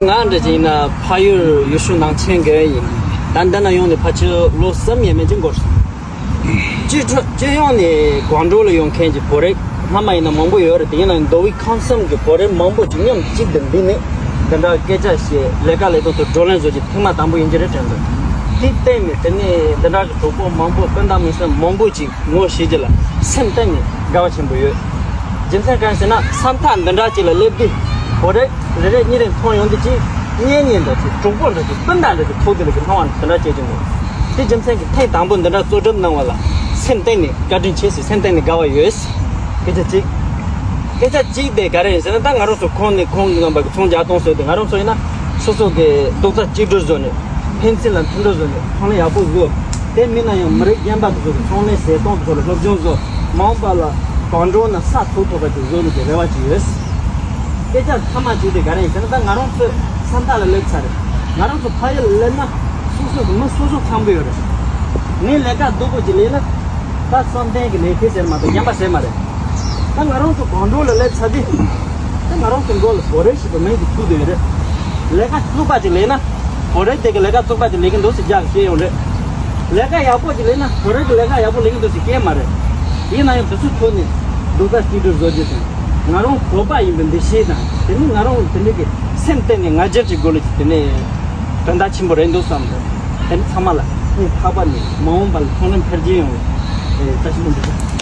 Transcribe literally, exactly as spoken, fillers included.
ང་འདྲ་ཅིག་ཡིན་ན་ཕ་ཡུལ་ཡུལ་ཤུལ་ནང་ཆེན་དགོན་ཡིན། ད་འདི་ན་ཡོང་ནས་ཕལ་ཆེར་ལོ་གསུམ་ཡས་མས་ཅིག་འགོར་སོང་། སྤྱི་ཁྲོ་སྤྱི་ཡོངས་ནས་གང་དྲུག་ལ་ཡོང་མཁན་གྱི་བོད་རིགས་སྔ་མ་ཡིན་ན་མང་པོ་ཡོད་རེད། དེ་ཡིན་ན་མདོ་དབུས་ཁམས་གསུམ་གྱི་བོད་རིགས་མང་པོ་ཅིག་མཉམ་གཅིག་ཏུ་འདུས་ནས་འདི་འདྲ་སྐད་ཆ་བཤད། ལས་ཀ་ལས་དོན་དུ་བགྲོ་གླེང་བཟོ་རྒྱུ་ཐེངས་མ་དང་པོ་ཡིན་གྱི་རེད་དྲན་འདུག་དེ་བརྟེན་ནས་དེ་ནས་འདི་འདྲ་གི་གྲོགས་པོ་མང་པོ་སྤུན་ཟླ་མི་སེར་མང་པོ་ཅིག་ངོ་ཤེས་རྒྱུ་ལ་སེམས་གཏིང་ནས་དགའ་བ་ཆེན་པོ་ཡོད། རྒྱུ་མཚན་གང་ཡིན་ཟེར་ན་ས་མཐའ་འདི་འདྲ་ཅིག་ལ་སླེབས་དུས་བོད་རིགས་རེ་རེ་གཉིས་རེ་མཐོང་ཡོང་དུས་ཅིག་གཉེན་ཉེ་འདྲ་ཅིག་གྲོགས་པོ་འདྲ་ཅིག་སྤུན་ཟླ་འདྲ་ཅིག་ཐུག་དུས་ལ་གི་སྣང་བ་འདི་འདྲ་སྐྱེ་གི་འདུག་དེ་རྒྱུ་མཚན་གྱིས་ཐེངས་དང་པོ་འདི་འདྲ་གཙོ་སྒྲུབ་གནང་བ་ལ་སེམས་གཏིང་ནས་བཀའ་དྲིན་ཆེ་ཞེས་སེམས་གཏིང་ནས་དགའ་བ་ཡོད། སྐད་ཆ་གཅིག་སྐད་ཆ་གཅིག་དེ་ག་རེ་ཡིན་ཟེར་ན། ད་ང་རང་ཚོ་ཁོང་ནས་ཁོང་གི་རྣམ་པ་གི་ཚོང་རྒྱག་གཏོང་སྲོལ་དེ། ང་རང་ཚོ་ཡིན་ན་སོ་སོ་གི་རྡོག་རྩ་གཅིག་སྒྲིལ་བཟོ་ནས་ཕན་ཚུན་ལ་མཐུན་སྒྲིལ་བཟོ་ནས་ཚོང་ལས་ཡག་པོ་བཟོ། དེ་མིན་ན་ཡང་མི་རིགས་གཞན་པ་དེ་ཚོ་གི་ཚོང་ལས་ཟད་གཏོང་དེ་ཚོ་ལ་སློབ་སྦྱོང་བཟོ། མ་འོངས་པ་ལ་གང་འགྲོ་ན་ས་ཐོབ་ཐུབ་པ་ཅིག་བཟོ་ནས་ཀྱི་རེ་བ་ཅིག་ཡོད། སྐད་ཆ་ཐ་མ་གཅིག་དེ་ག་རེ་ཡིན་ཟེར་ན། ད་ང་རང་ཚོ་ས་མཐའ་ལ་སླེབས་ཚར་རེད། ང་རང་ཚོ་ཕ་ཡུལ་ལ་སླེབས་ན་སོ་སོ་གི་མི་སོ་སོ་ཚང་པོ་ཡོད་རེད། ངས་ལས་ཀ་སྡུག་པོ་ཅིག་ལས་ན་ད་བསམ་གཏན་གྱི་ལས་ཀ་ཟེར་མ་གཏོགས་གཞན་པ་ཟེར་མ་རེད། ད་ང་རང་ཚོ་གང་འགྲོ་ལ་སླེབས་ཚར་དུས། ད་ང་རང་ཚོ་མགོ་ལ་བོད་རིགས་ཞེས་པའི་མིང་དེ་ཚུགས་བསྡད་ཡོད་རེད། ལས་ཀ་རྩུབ་པ་ཅིག་ལས་ན། བོད་རིགས་དེ་གི་ལས་ཀ་རྩུབ་པ་ཅིག་ལས་ཀྱི་འདུག་ཟེར་རྒྱག་བཤད་ཡོང་རེད། ལས་ཀ་ཡག་པོ་ཅིག་ལས་ན་བོད་རིགས་ཀྱི་ལས་ཀ་ཡག་པོ་ལས་ཀྱི་འདུག་ཟེར་སྐད་མ་རེད། ཡིན་ན་ཡང་དེ་ཚོའི་ཐོག་ནས་རྡོག་རྩ་གཅིག་སྒྲིལ་བཟོ་རྒྱུ་དང་། ང་རང་བོད་པ་ཡིན་པའི་འདུ་ཤེས་དང་། དེ་ནི་ང་རང་དེ་འདྲ་གི་སེམས་གཏིང་ནས་ང་རྒྱལ་གྱི་སྒོ་ལ་དེ་ནས་དོན་དག་ཆེན་པོ་རེད་འདུག་བསམ་འདུག་དེ་ནི་ཚང་མ་ལ་སྙིང་ཐག་པ་ནས་མ་འོངས་པ་ལ་ཚོང་ལམ་འཕེལ་རྒྱས་ཡོང་བའི་བཀྲ་ཤིས་སྨོན་འདུན་ཞུ།